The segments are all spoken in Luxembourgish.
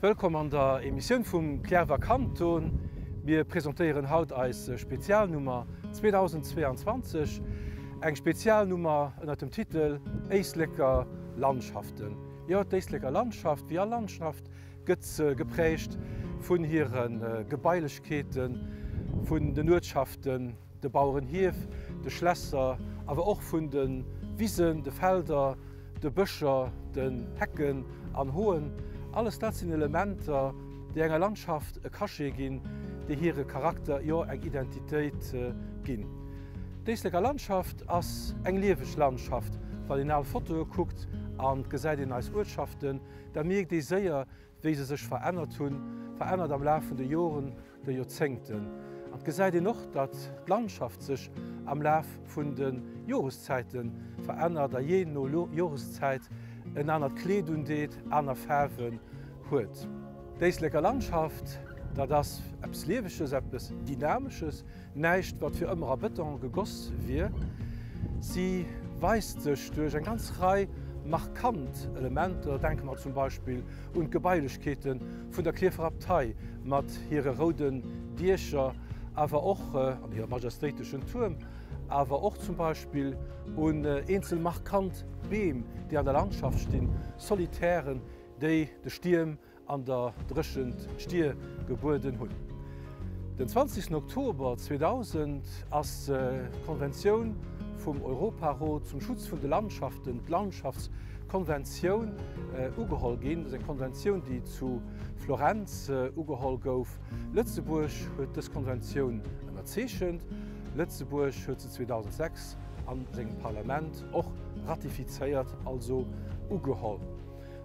Wëllkomm an der Emissioun vum Cliärrwer Kanton. Mir presentéieren haut eis Spezialnummer 2022. Eng Spezialnummer ënnert dem Titel Éisleker Landschaften. Jo, d'Éisleker Landschaft, wéi all Landschaft, gëtt se geprägt vun hire Gebailechkeeten, vun den Uertschaften, de Bauerenhief, de Schlässer, awer och vun de Wisen, de Felder, de Bëscher, den Hecken an Hoen. Alles dat sinn Elementer, déi enger Landschaft e Cachet ginn, déi hire Charakter, jo eng Identitéit ginn. D'Éisleker Landschaft ass eng lieweg Landschaft. Wann een al Fotoe kuckt an gesäit een eis Uertschaften, da mierkt ee séier, wéi se sech verännert hunn, verännert am Laf vun de Joren, de Joerzéngten. An et gesäit een och, datt d'Landschaft sech am Laf vun de Joreszäite verännert a jee no Joreszäit en anert Kleed undeet, aner Faarwen huet. D'Éisleker Landschaft, dat ass eppes Lieweges, eppes Dynamesches. Näischt, wat fir ëmmer a Bëton gegoss wier. Si weist sech duerch eng ganz Rei markant Elementer, denke mer zum Beispill un d'Gebailechkeete vun der Klierfer Abtei mat hire rouden Diecher, awer och an hirem majestéiteschen Tuerm, awer och zum Beispill un eenzel markant Beem, déi an der Landschaft stinn, Solitären, déi de Stierm an der Dréchent d'Stier gebueden hunn. Den 20 Oktober 2000 ass d'Konventioun vum Europarot zum Schutz vun de Landschaften, d'Landschaftskonventioun, ugeholl ginn. Dat ass eng Konventioun, déi zu Florenz ugeholl gouf. Lëtzebuerg huet dës Konventioun ënnerzeechent. Lëtzebuerg huet se 2006 a sengem Parlament och ratifizéiert, also ugeholl.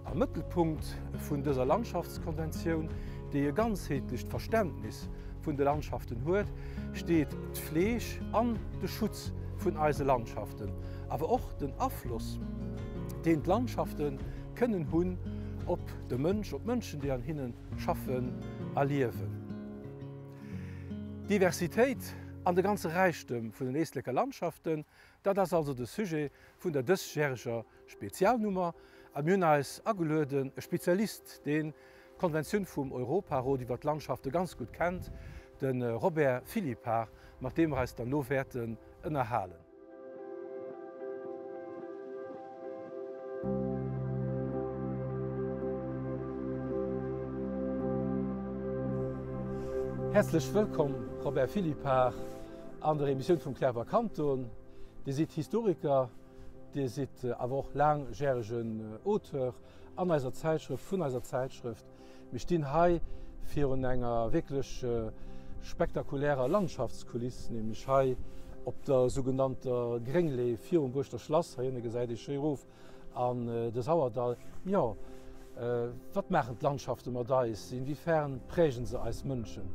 Am Mëttelpunkt vun dëser Landschaftskonventioun, déi e ganzheetlecht Verständnis vun de Landschaften huet, steet d'Fleeg an de Schutz vun eise Landschaften, awer och den Afloss, deen d'Landschafte kënnen hunn op de Mënsch, op d'Mënschen, déi an hinne schaffen a liewen. D'Diversitéit an de ganze Räichtem vun den Éisleker Landschaften, dat ass also de Sujet vun der dësjäreger Spezialnummer a mir hunn eis agelueden, e Spezialist, deen d'Konventioun vum Europarot iwwer d'Landschafte ganz gutt kennt, de Robert Philippart, mat deem mer eis dann elo wäerten ënnerhalen. Häerzlech wëllkomm, Robert Philippart, an der Emissioun vum Clever Kanton. Dir sidd Historiker. Dir sidd awer och laangjäregen Auteur an eiser Zäitschrëft, vun eiser Zäitschrëft. Mir stinn hei virun enger wierklech spektakulärer Landschaftskuliss, nämlech hei op der sougenannter Grénglee virum Buerschter Schlass. Hei ënne gesäit ee schéi erof an de Sauerdall. Jo, wat maachen d'Landschafte mat eis? Inwiefern prägen se eis Mënschen?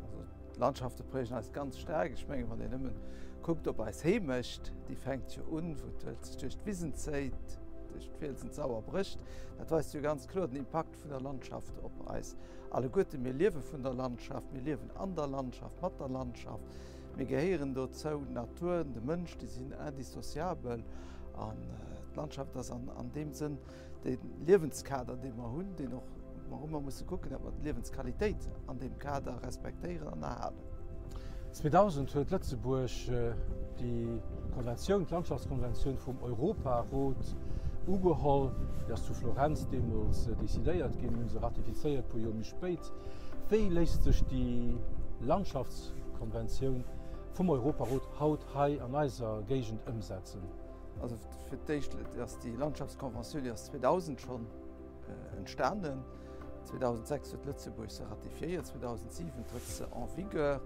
D'Landschafte prägen eis ganz staark. Ech mengen, wann een nëmmen kuckt op eis Heemecht, déi fänkt jo un, wou d'Huelt sech duerch d'Wisen zéit, duerch d'Fielsen d'Sauer brécht. Dat weist jo ganz kloer den Impakt vun der Landschaft op eis alleguerten. Mir liewe vun der Landschaft, mir liewen an der Landschaft, mat der Landschaft. Mir gehéieren dozou. D'Natur, de Mënsch, déi sinn indissociabel. An d'Landschaft ass an deem Sënn dee Liewenskader, dee mer hunn, deen och mer ëmmer musse kucken, datt mer d'Liewensqualitéit an deem Kader respektéieren an erhalen. 2000 huet Lëtzebuerg déi Konventioun, d'Landschaftskonventioun vum Europarot ugeholl. Déi ass zu Florenz deemools decidéiert ginn. Mir hu se ratifizéiert e puer Joer méi spéit. Wéi léisst sech déi Landschaftskonventioun vum Europarot haut hei an eiser Géigend ëmsetzen? Also fir d'éischt ass déi Landschaftskonventioun, déi ass 2000 schonn entstanen. 2006 huet Lëtzebuerg se ratifiéiert, 2007 trëtt se en vigueur.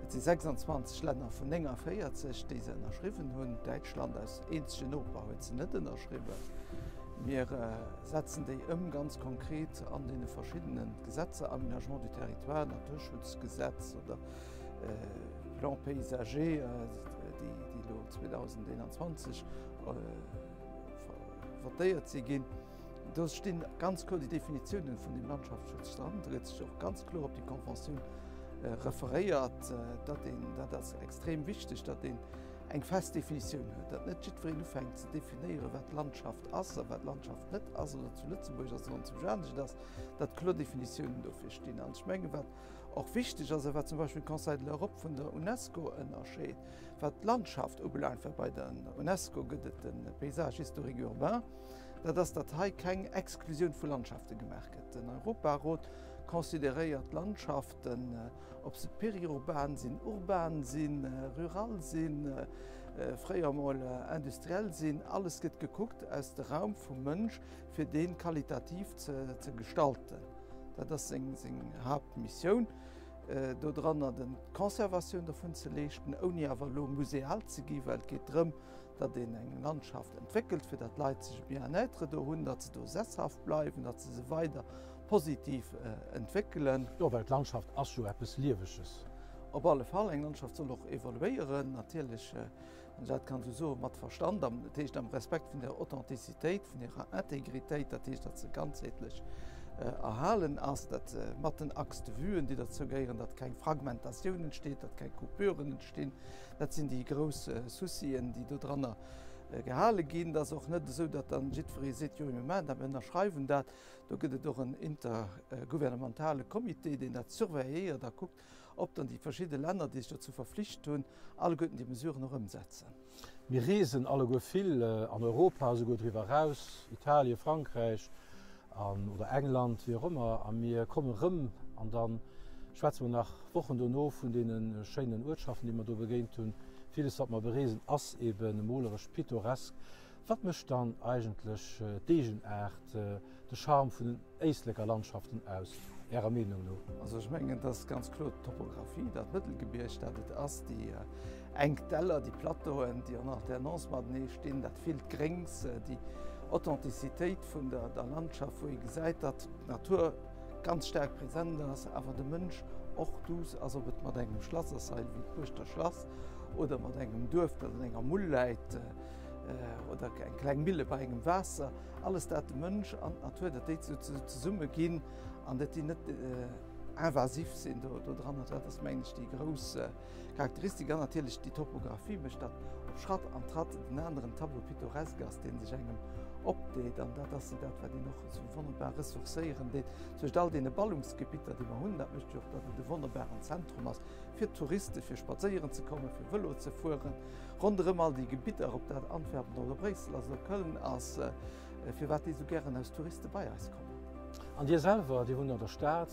Et si 26 Länner vun 49, déi se ënnerschriwwen hunn. Däitschland als eenzegen Noper huet se net ënnerschriwwen. Mir setzen déi ëm ganz konkret an deene verschiddene Gesetzer, Aménagement du territoire, Naturschutzgesetz oder Plan paysager, déi elo 2021 votéiert si ginn. Do stinn ganz kloer déi Definitiounen vun dem Landschaftsschutz dran. Do gëtt sech och ganz kloer op déi Conventioun referéiert. Dat een, dat ass extrem wichteg, datt een. eng fest Definitioun huet, datt net jiddwereen ufänkt ze definéieren, wat Landschaft ass a wat Landschaft net ass oder zu Lëtzebuerg ass oder zu anescht ass, datt kloer Definitiounen dofir stinn. An ech mengen, wat och wichteg ass a wat zum Beispill den Conseil de l'Europe vun der UNESCO ënnerscheet, wat d'Landschaft ubelaangt, well bei der UNESCO gëtt et de Paysage historique urbain, dat ass, datt hei keng Exklusioun vu Landschafte gemaach gëtt. Den Europarot consideréiert d'Landschaften, Ob se périurban sinn, urban sinn, rural sinn, fréier emol industriell sinn, alles gëtt gekuckt aus de Raum vum Mënsch, fir dee qualitativ ze gestalten. Dat ass seng Haaptmissioun, dodranner d'Conservatioun dovun ze leeschten, ouni awer elo museal ze gi, well et geet drëm, datt een eng Landschaft entwéckelt, fir datt d'Leit sech e Bien-être do hunn, datt se do sesshaft bleiwen, datt se se weider positiv entwéckelen. Jo, well d'Landschaft ass jo eppes Lieweges. Op alle Fall, eng Landschaft soll och evoluéieren, natierlech, wann ech dat kann esou soen, mat Verstand, dat heescht am Respekt vun der Authentizitéit, vun hirer Integritéit, dat heescht, datt se ganzheetlech erhalen ass, dat mat den Axes de vuen, déi derzou gehéieren, datt keng Fragmentatioun entsteet, datt keng Coupuren entstinn. Dat sinn déi grouss Soucien, déi dodranner gehale ginn. Et ass och net esou, datt dann jiddweree seet, jo, mir maachen dat, mir ënnerschreiwen dat. Do gëtt et och en intergouvernementale Comité, deen dat surveilléiert a kuckt, ob dann déi verschidde Länner, déi sech dozou verflicht hunn, alleguerten déi Mesuren och ëmsetzen. Mir reesen alleguer vill an Europa, esouguer driwwer eraus, Italien, Frankräich an, oder England, wéi och ëmmer, a mir komme rëm an da schwätze mer nach Wochen dono vun deene schéinen Uertschaften, déi mer do begéint hunn. Villes, wat mer bereesen, ass ebe moleresch, pittoresk. Wat mécht dann eigentlech d'Eegenaart, de Charme vun den Éisleker Landschaften aus, Ärer Meenung no? Also ech mengen, et ass ganz kloer d'Topographie, dat Mëttelgebierg, dat et ass, déi enk Däller, déi Plateauen, déi en Alternance matenee stinn, dat villt Gréngs, déi Authentizitéit vun der Landschaft, wou ee gesäit, datt d'Natur ganz staark present ass, awer de Mënsch och duuss ass, ob et mat engem Schlass ass, hei wéi d'Buerschter Schlass, oder mat engem Duerf, dat an enger Mull läit. oder eng kleng Mille bei engem Waasser, alles dat de Mënsch an d'Natur, dat déi zesumme ginn an dat déi net invasiv sinn do do dran. Dat ass mengen ech déi grouss Charakteristik an natierlech déi Topographie mécht dat op Schratt an Tratt den aneren Tableau pittoresque ass, dee sech engem opdeet an dat ass jo dat wat een och esou wonnerbar ressourcéieren deet zwëscht all deene Ballungsgebitter déi mer hunn. Dat mécht jo och, datt et e wonnerbaren Zentrum ass fir d'Touriste fir spadséieren ze kommen, fir Vëlo ze fueren. Ronderëm all déi Gebidder, ob dat Antwerpen oder Bréissel ass oder Köln ass, firwat déi esou gären aus Touriste bei eis kommen. An Dir selwer, Dir wunnt an der Stad,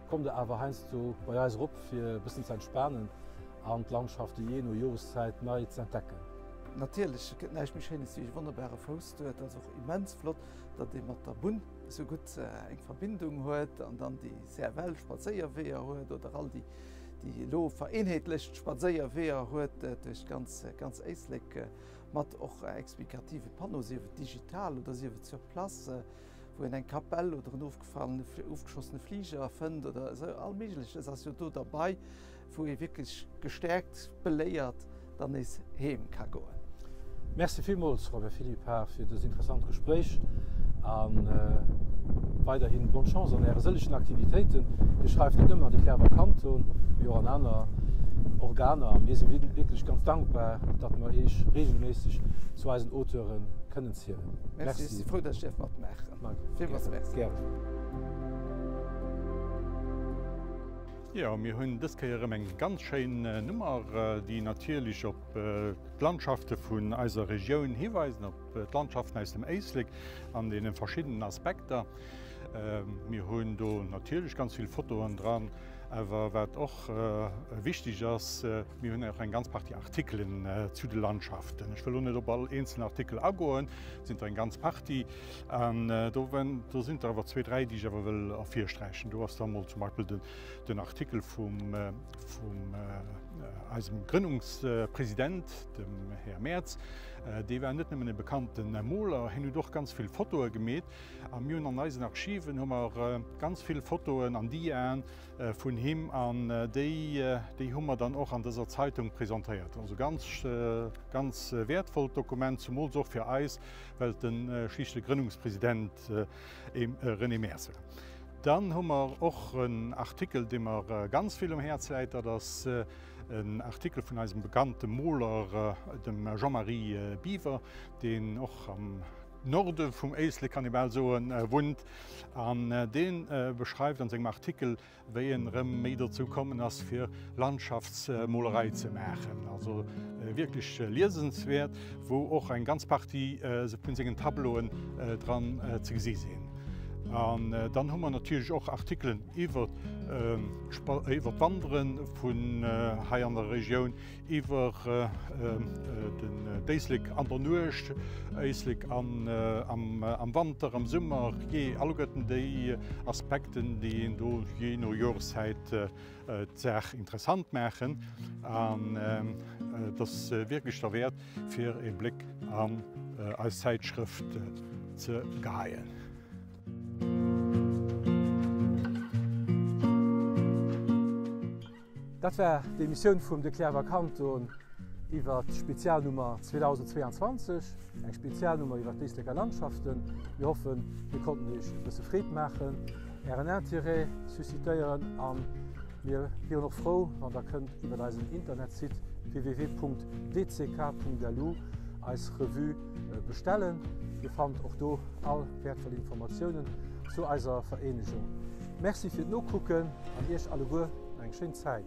kommt Der awer heiansdo bei eis erop fir e bëssen ze entspanen an d'Landschafte jee no Joreszäit nei z'entdecken? Natierlech, et gëtt näischt méi Schéines wéi e wonnerbare Fousstour. Et ass och immens flott, datt ee mat der Bunn esou gutt eng Verbindung huet an dann déi CFL Spadséierweeër huet oder all déi déi elo vereenheetlecht Spadséierweeër huet duerch d'ganz ganz Éislek mat och explikative Panneaux, sief et digital oder sief et sur place, wou een eng Kapell oder en ofgefallene ofgeschossene Fliger fënnt oder esou all Méigleches ass jo do derbei, wou ee wierklech gestäerkt, beléiert dann nees heem ka goen. Merci villmools Robert Philippart fir dëst interessant Gespréich a weiderhin bonne Chance an Äre sëllegen Aktivitéiten. Dir schreift net nëmmen an de Cliärrwer Kanton, mee och an aner Organer a mir si wierklech ganz dankbar, datt mer Iech reegelméisseg zu eisen Auteure kënnen zielen. Merci, ech si frou, datt ech däerf matmaachen. Villmools Merci. Gären. Jo, mir hunn dës Kéier erëm eng ganz schéin Nummer, déi natierlech op d'Landschafte vun eiser Regioun hiweisen, op d'Landschaften aus dem Éislek an deene verschiddenen Aspekter. Mir hunn do natierlech ganz vill Fotoen dran, awer wat och wichteg ass, mir hunn och eng ganz Partie Artikelen zu de Landschaften. Ech wëll elo net op all eenzeln Artikel agoen, et sinn der eng ganz Partie. An do, do sinn der awer zwee, dräi, déi ech awer wëll ervirsträichen. Do ass da mol zum Beispill den, den Artikel vum, vum eisem Grënnungspresident, dem Här Merz. Dee war net nëmmen e bekannte Moler, hien huet och ganz vill Fotoe gemeet. A mir hunn an eisen Archiven hu mer ganz vill Fotoen an Diaen vun him an déi, déi hu mer dann och an dëser Zeitung presentéiert. Also ganz, ganz wäertvollt Dokument, zumools och fir eis, well et de schlichte Grënnungspresident René Merz war. Dann hu mer och en Artikel, dee mer ganz vill um Häerz läit, dat ass en Artikel vun eisem bekannte Moler, dem Jean-Marie Biwer, deen och am Norde vum Éislek, kann ee bal soen, wunnt. An dee beschreift an sengem Artikel, wéi en erëm méi dozou kommen ass fir Landschaftsmolerei ze maachen. Also wierklech liesenswäert, wou och eng ganz Partie vun sengen Tableauen dran ze gesi sinn. An dann hu mer natierlech och Artikelen iwwer iwwer d'Wandere vun hei an der Regioun, iwwer den d'Éislek an der Nuecht, Éislek an am Wanter, am Summer, jee alleguerten déi Aspekten, déi een do jee no Joreszäit d'Saach interessant maachen. An et ass wierklech derwäert fir ee Bléck an eis Zäitschrëft ze geheien. Dat war d'Emissioun vum De Cliärrwer Kanton iwwer d'Spezialnummer 2022, eng Spezialnummer iwwer d'Éisleker Landschaften. Mir hoffen, mir konnten Iech e bësse Freed maachen, Ären Intérêt suscitéieren a mir wieren och frou, wann Der kënnt iwwer eisen Internetsite www.dck.lu eis Revue bestellen. Dir fannt och do all wäertvoll Informatiounen zu eiser Vereenegung. Merci fir d'Nokucken an Iech alleguer eng schéin Zäit.